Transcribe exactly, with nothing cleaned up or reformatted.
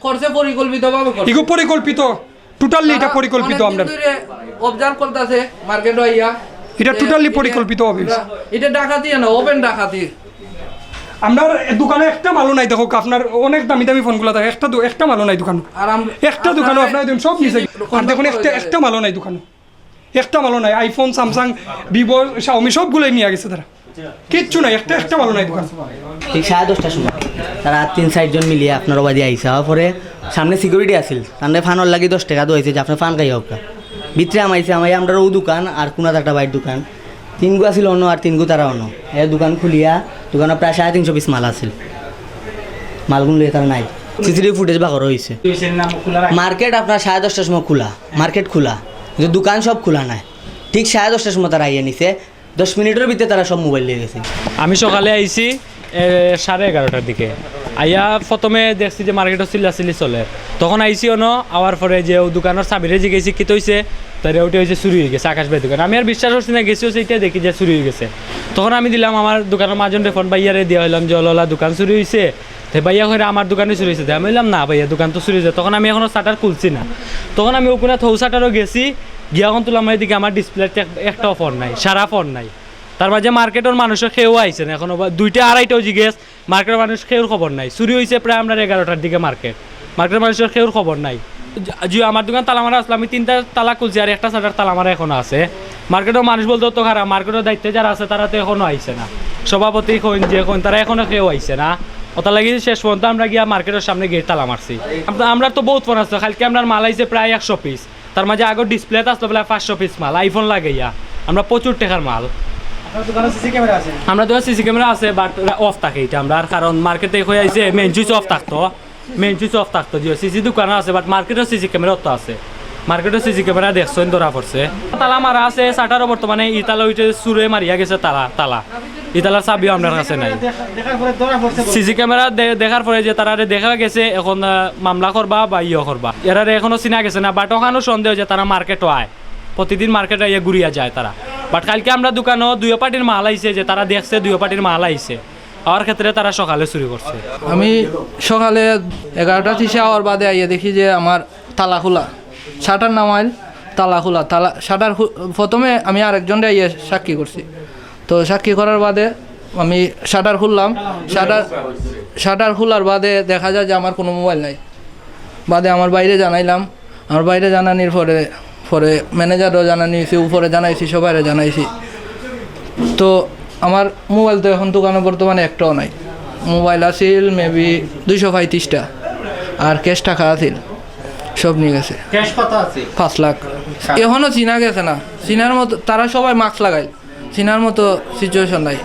করছে, পরিকল্পিতভাবে করছে। ইগু পরিকল্পিত, টোটালি এটা পরিকল্পিত। আমরা অবজার্ভ করতেছে মার্কেট আইয়া। এটা টোটালি পরিকল্পিত হবে। এটা ডাকাতি না, ওপেন ডাকাতি। আমরা দোকানে একটা মালও নাই। দেখো, আপনার অনেক দামি দামি ফোনগুলো থাকে, একটা দো- একটা মালও নাই দোকানে। আর আমরা একটা দোকানও আপনার একদম সব নিচে। আর দেখুন, একটা একটা মালও নাই দোকানে। একটা মালও নাই। আইফোন, স্যামসাং, ভিভো, শাওমি সবগুলোই নিয়ে গেছে তারা। কিচ্ছু নাই, একটা একটা মালও নাই দোকান। ঠিক সাড়ে দশটার সময় তারা তিন চারজন মিলিয়া আপনার ওবাদি আইসা। হওয়ার পরে সামনে সিকিউরিটি আছিল, তানরে ফানর লাগি দশ টেকা দইছে যে আপনি ফান খাই হোক। ভিতরে আমাইছে, আমাই আমরার ও দোকান আর কোনাত একটা বাইর দোকান, তিনগু আছিল অন্য আর তিনগু তারা অন্য। এ দোকান খুলিয়া দোকানো প্রায় সাড়ে তিনশো পিস মাল আছিল, মালগুন লইয়া তারা নাই। সিসিটিভি ফুটেজ বা করা হয়েছে। মার্কেট আপনার সাড়ে দশটার সময় খোলা, মার্কেট খোলা, কিন্তু দোকান সব খোলা নাই। ঠিক সাড়ে দশটার সময় তারা আইয়া নিছে, দশ মিনিটের ভিতরে তারা সব মোবাইল নিয়ে গেছে। আমি সকালে আইছি এ, সাড়ে এগারোটার দিকে। আইয়া প্রথমে দেখছি যে মার্কেটও চিল্লাচিল্লি চলে। তখন আইছি অনো, আওয়ার পরে যে ও দোকানের চাবিরে জিজ্ঞেসি কিতা হইছে, তারে ওটা হইছে চুরি হয়ে গেছে আকাশ ভাই দোকান। আমি আর বিশ্বাস করছি না, গেছি হচ্ছে এটা দেখি যে চুরি হয়ে গেছে। তখন আমি দিলাম আমার দোকানের মাঝনরে ফোন, ভাইয়ারে দিয়া হইলাম যে, "ওলা, ওলা, দোকান চুরি হইছে।" তে ভাইয়া কইরা, "আমার দোকানে চুরি হইছে।" তে আমি বললাম, "না ভাইয়া, দোকান তো চুরি হইছে।" তখন আমি এখনো শাটার খুলছি না। তখন আমি ওখানে থৌ শাটারও গেছি, গিয়া এখন তুলাম এদিকে আমার ডিসপ্লেতে একটাও ফোন নাই, সারা ফোন নাই। তার মাঝে মার্কেটর মানুষও কেউ আইছে না, এখনো বা দুইটা আড়াইটাও জিগেস, মার্কেটর মানুষ কেউর খবর নাই। চুরি হইছে প্রায় আমরার এগারোটার দিকে মার্কেট, মার্কেটর মানুষর কেউর খবর নাই। জি, আমার দোকান তালা মারা আসলে আমি তিনটা তালা খুলছি আর একটা শাটার তালা মারা এখনো আছে। মার্কেটর মানুষ বলতে তো খারাপ, মার্কেটর দায়িত্বে যারা আছে তারা তো এখনো আইছে না, সভাপতি কইন যে কইন, তারা এখনো কেউ আইছে না। ওটা লাগি শেষ পর্যন্ত আমরা গিয়া মার্কেটর সামনে গেট তালা মারছি। আমরা, আমরা তো বহুত ফোন আছে, কালকে আমরার মাল আইছে প্রায় একশো পিস, তার মাঝে আগর ডিসপ্লেত আসলো বলে পাঁচশো পিস মাল, আইফোন লাগাইয়া। আমরা প্রচুর টেকার মাল। আপনার দোকানে সিসি ক্যামেরা আছে? আমরা তো সিসি ক্যামেরা আছে, বাট অফ থাকে এটা আমরা, আর কারণ মার্কেটে হয়ে আইছে মেইন সুইচ অফ থাকতো, মেইন সুইচ অফ থাকতো, জি, সিসি দোকানও আছে, বাট মার্কেটও সিসি ক্যামেরা তো আছে, মার্কেটও সিসি ক্যামেরা দেখছেন ধরা পড়ছে। তালা মারা আছে, শাটারও বর্তমানে ইতালা উঠে চুরে মারিয়া গেছে তালা, তালা, ইতালার চাবিও আমরার কাছে নাই। দেখা- দেখার পরে ধরা পড়ছে বলে। সিসি ক্যামেরা দে- দেখার পরে যে তারারে দেখা গেছে, এখন আহ, মামলা করবা বা ইয়ে করবা, এরারে এখনো চিনা গেছে না, বাট ওখানেও সন্দেহ যে তারা মার্কেটও আয়, প্রতিদিন মার্কেটে আইয়া ঘুরিয়া যায় তারা। বাট কালকে আমরা দোকানও দুইও পার্টির মাল আইছে, যে তারা দেখছে দুইও পার্টির মাল আইছে, আওয়ার ক্ষেত্রে তারা সকালে চুরি করছে। আমি সকালে এগারোটা ত্রিশে আওয়ার বাদে আইয়া দেখি যে আমার তালা খোলা, শাটার নামাইল, তালা খোলা, তালা শাটার খু- প্রথমে আমি আরেকজনরে আইয়া সাক্ষী করছি। তো সাক্ষী করার বাদে আমি শাটার খুললাম। শাটার শাটার খোলার বাদে দেখা যায় যে আমার কোনো মোবাইল নাই। বাদে আমার বাইরে জানাইলাম, আমার বাইরে জানানির পরে, পরে ম্যানেজারও জানানি হয়েছে, উপরে জানাইছি, সবাইরে জানাইছি। তো আমার মোবাইল তো এখন দোকানে বর্তমানে একটাও নাই। মোবাইল আছিল মেবি দুইশো পঁয়ত্রিশটা, আর ক্যাশ টাকা আছিল, সব নিয়ে গেছে। ক্যাশ কত আছে? পাঁচ লাখ। এখনো চিনা গেছে না, চিনার মতো, তারা সবাই মাস্ক লাগাইল, চিনার মতো সিচুয়েশন নাই।